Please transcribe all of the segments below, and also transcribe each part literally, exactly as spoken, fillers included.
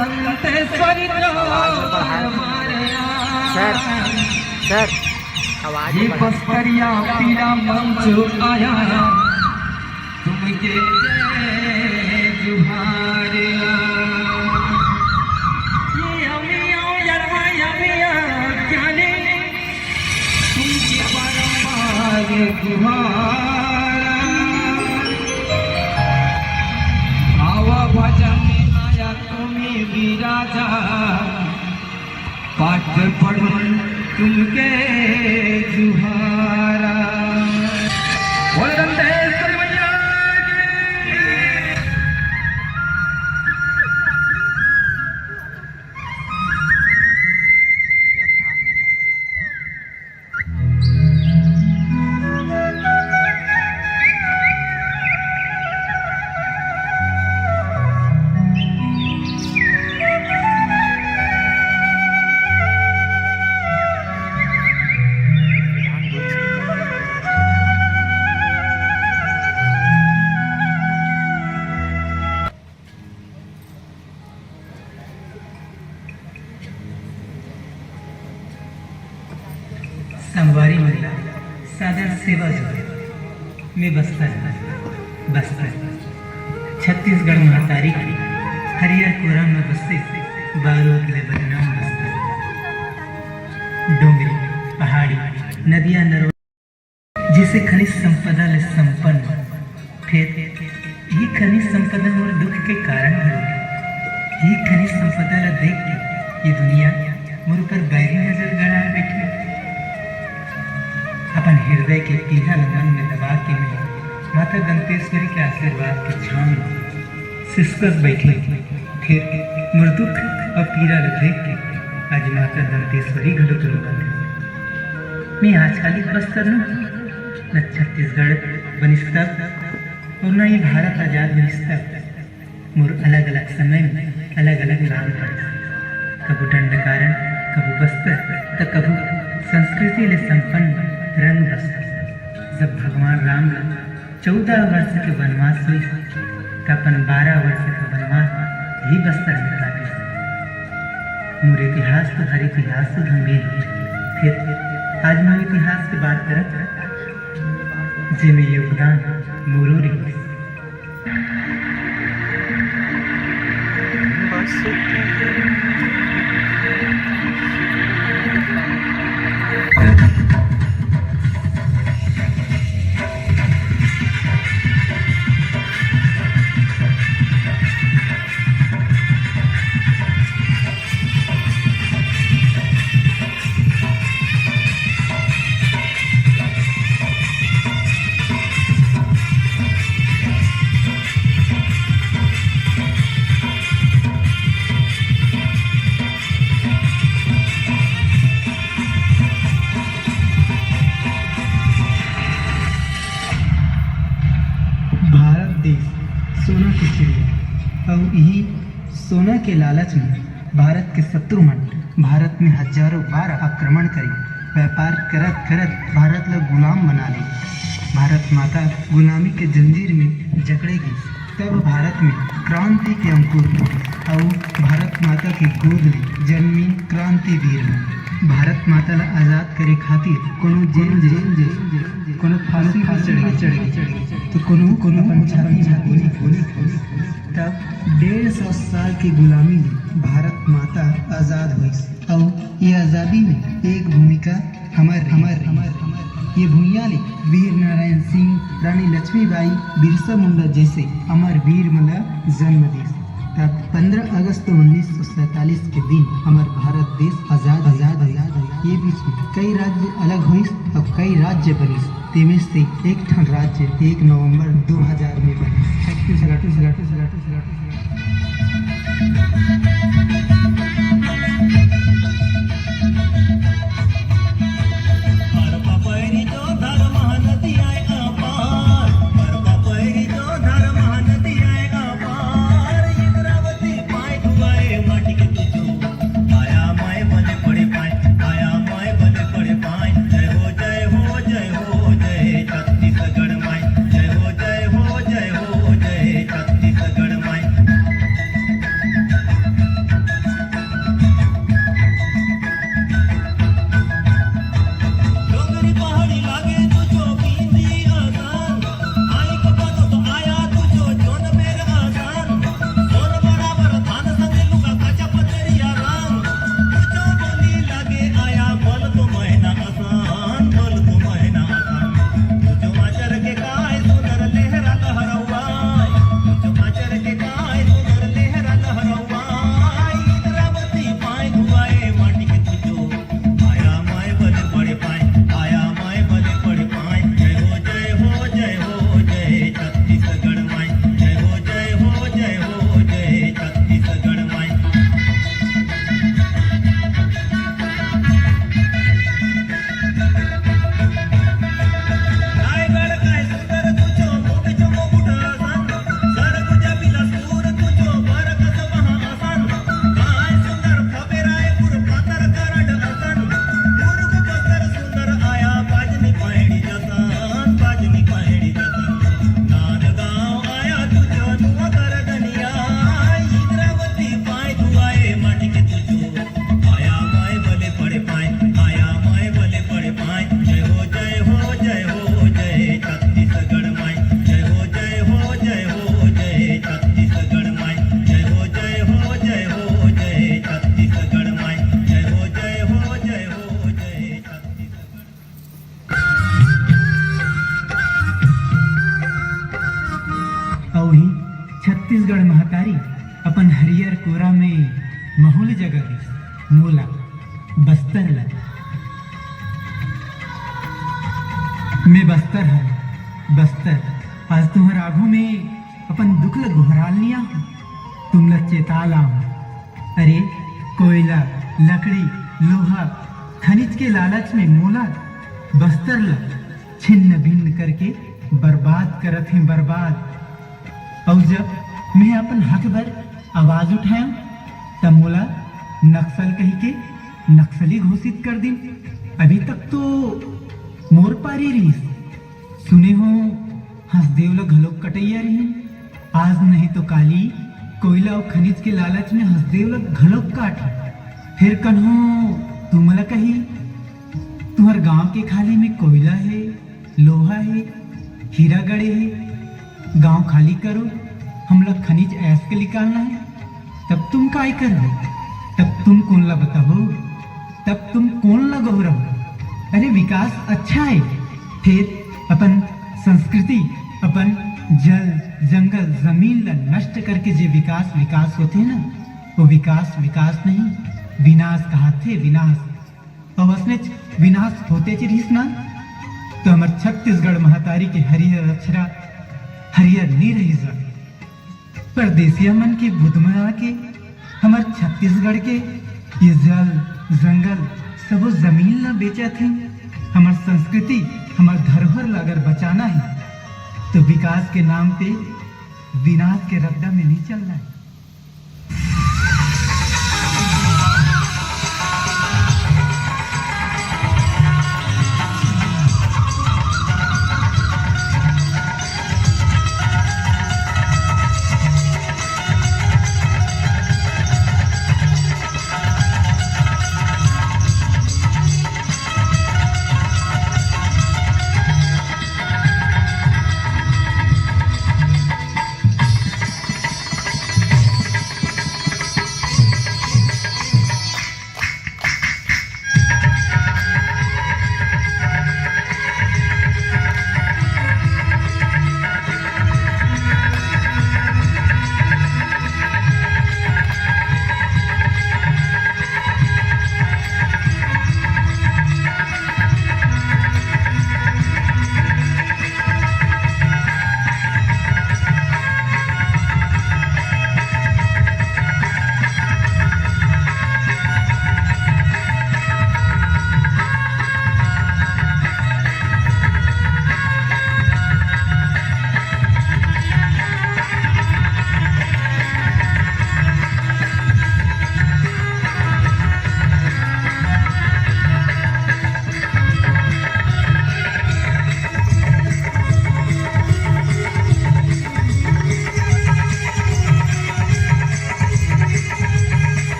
दंतेश्वरी तो sir, sir, आवाज ये बढ़ा। बस्तरिया पीला मंच आया, तुमके जय जुहार। ये अमिया, यरवा अमिया, क्या ने तुमके बारंबार गुहार। आवा भजन आया तुम्हें विराजा, पाठ पढ़ूं तुमके जुहारा। बोल दंतेश्वरी मैया की। संगवारी मन ला सादर सेवा जुहार। मैं बस्तर, बस्तर, छत्तीसगढ़ महतारी के हरियर कोरा में बसे, बारूद ले बदनाम बस्तर। डोंगरी, पहाड़ी, नदिया, नरवा, जइसे खनिज संपदा ले संपन्न, फेर इही खनिज संपदा मोर दुख के कारण घलो हे। इही खनिज संपदा ला देख के ये दुनिया मोर ऊपर बैरी नजर गड़ाए बइठे। अपन हिरदय के पीरा ल मन में दबा के मैं माता दंतेश्वरी के आशीर्वाद के छांव में सिसकत बइठे। फेर मोर दुख अउ पीरा ल देख के आज माता दंतेश्वरी घलो रोवत हे। मैं आज काली बस्तर नोहंव, न छत्तीसगढ़ बनिस तब, अउ न ये भारत आजाद होइस तब। मोर अलग-अलग समय में अलग-अलग नाम पड़े। कभू दंडकारण्य, कभू बस्तर, त कभू संस्कृति ले संपन्न रंग बस्तर। जब भगवान राम ला चौदह वर्ष के वनवास होइस, त अपन बारह वर्ष के वनवास ही बस्तर में काटिस। मोर इतिहास तो हर इतिहास से गंभीर हे। फेर आज मैं इतिहास के बात करत, जेमे योगदान मोरो रहिस। भारत देश सोना के चिड़िया, अउ इही सोना के लालच में भारत के शत्रु मन भारत में हजारों बार आक्रमण करिन। व्यापार करत करत भारत ला गुलाम बना ले। भारत माता गुलामी के जंजीर में जकड़े गिस। तब भारत में क्रांति के अंकुर फूटिस अउ भारत माता के गोद ले जनमिन क्रांतिवीर मन। भारत माता ला आजाद करे खातिर कोनो जेल, जेल, जेल, कोनो फांसी पर चढ़ गे, चढ़ गे, तो कोनो, कोनो अपन छाती में गोली, गोली, गोली। तब डेढ़ सौ साल के गुलामी ले भारत माता आजाद होइस, अउ ये आजादी में एक भूमिका हमर, हमर, हमर, हमर। ये भुइयां ले वीर नारायण सिंह, रानी लक्ष्मीबाई, बिरसा मुंडा जैसे अमर वीर मन ला जन्म दिस। तब पंद्रह अगस्त उन्नीस सौ सैंतालीस के दिन हमर भारत देश आजाद, आजाद, आजाद होइस। ये बीच में कई राज्य अलग होइस अउ कई राज्य बनिस। तेमे से एक ठन राज्य एक नवंबर दो हजार में बनिस। छत्तीसगढ़, छत्तीसगढ़, छत्तीसगढ़, छत्तीसगढ़। महूँ ल जगा दिस, मोला, बस्तर ला। मैं बस्तर हँव, बस्तर। आज तुम्हर आघू में अपन दुख ला गोहराल निया हूँ, तुमला चेताल आहूँ। अरे, कोयला, लकड़ी, लोहा, खनिज के लालच में मोला, बस्तर ला छिन्न भिन्न करके बर्बाद करत हें, बर्बाद। अउ जब मैं अपन हक बर आवाज उठायेंव, त मोला नक्सल कहिके नक्सली घोषित कर दिन। अभी तक तो मोर पारी रहिस। सुने हों, हसदेव ल घलोक कटइया रहिन। आज नहीं तो काली कोयला अउ खनिज के लालच में हसदेव ल घलोक काटही। फेर कन्हो तुमला कही, तुंहर गांव के खाली में कोयला हे, लोहा हे, हीरा गड़े हे, गांव खाली करो, हमला खनिज ऐश के निकालना हे। तब तुम काय करहू? तब तुम कोन ला बताहू? तब तुम कोन ला गोहराहू? अरे, विकास अच्छा हे, फेर अपन संस्कृति, अपन जल, जंगल, जमीन ला नष्ट करके जे विकास, विकास होथे ना, वो विकास, विकास नहीं, विनाश कहाथे, विनाश। अउ असनेच विनाश होतेच रिहिस ना, तो हमर छत्तीसगढ़ महतारी के हरियर अक्षरा हरियर नी रहिस। परदेसिया मन के बुध म आके हमर छत्तीसगढ़ के ये जल, जंगल, सबो जमीन ला बेचत हे। हमर संस्कृति, हमर धरोहर ला अगर बचाना हे, तो विकास के नाम पे विनाश के रद्दा में नी चलना हे।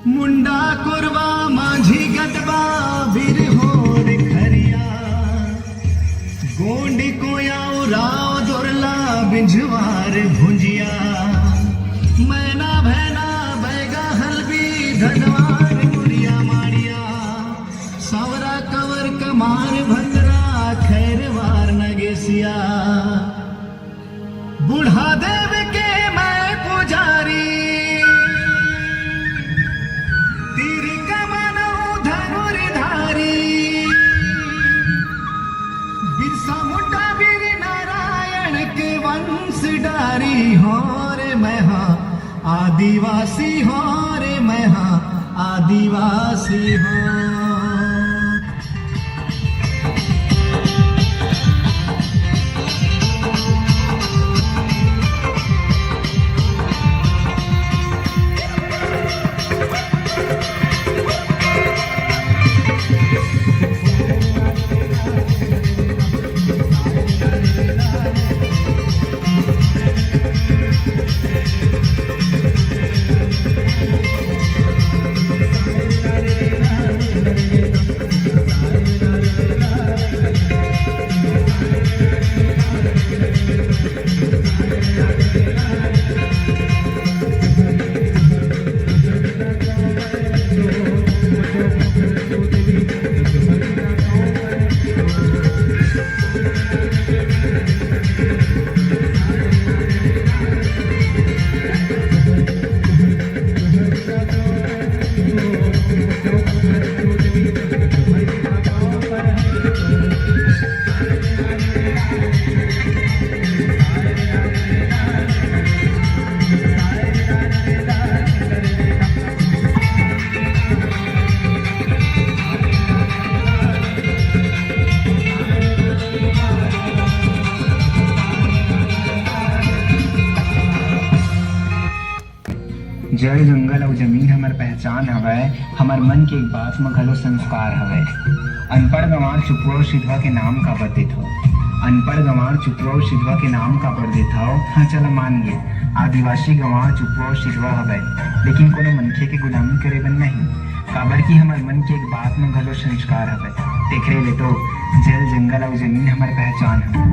मुंडा कोरवा माझी गटवा बिरहोर खरिया, गोंडी कोया उराव दोरला बिंझवार भुंजिया, मैना भैना बैगा हलबी धनवार मुड़िया माड़िया, सावरा कंवर कमार भंगरा खैरवार नगेसिया। बूढ़ा देव के मैं पुजारी, तीर कमन धनुर्धारी। बिरसा मुंडा वीर नारायण के वंश डारी हों रे मैं हाँ आदिवासी हों रे मैं हाँ आदिवासी हों। जमीन हमर पहचान हवय, हमर मन के एक बात म घलो संस्कार हवय। अनपढ़ गंवार चुपुआ अउ सिधवा के नाम काबर देथव? अनपढ़ गंवार चुपुआ अउ सिधवा के नाम काबर देथव? हाँ, चला मान गे, आदिवासी गंवार चुपुआ अउ सिधवा हवय, लेकिन कोनो मनखे के गुलामी करे बर नहीं, काबर कि हमर मन के एक बात म घलो संस्कार हवय। तेखरे ले तो जल, जंगल अउ जमीन हमर पहचान हवय।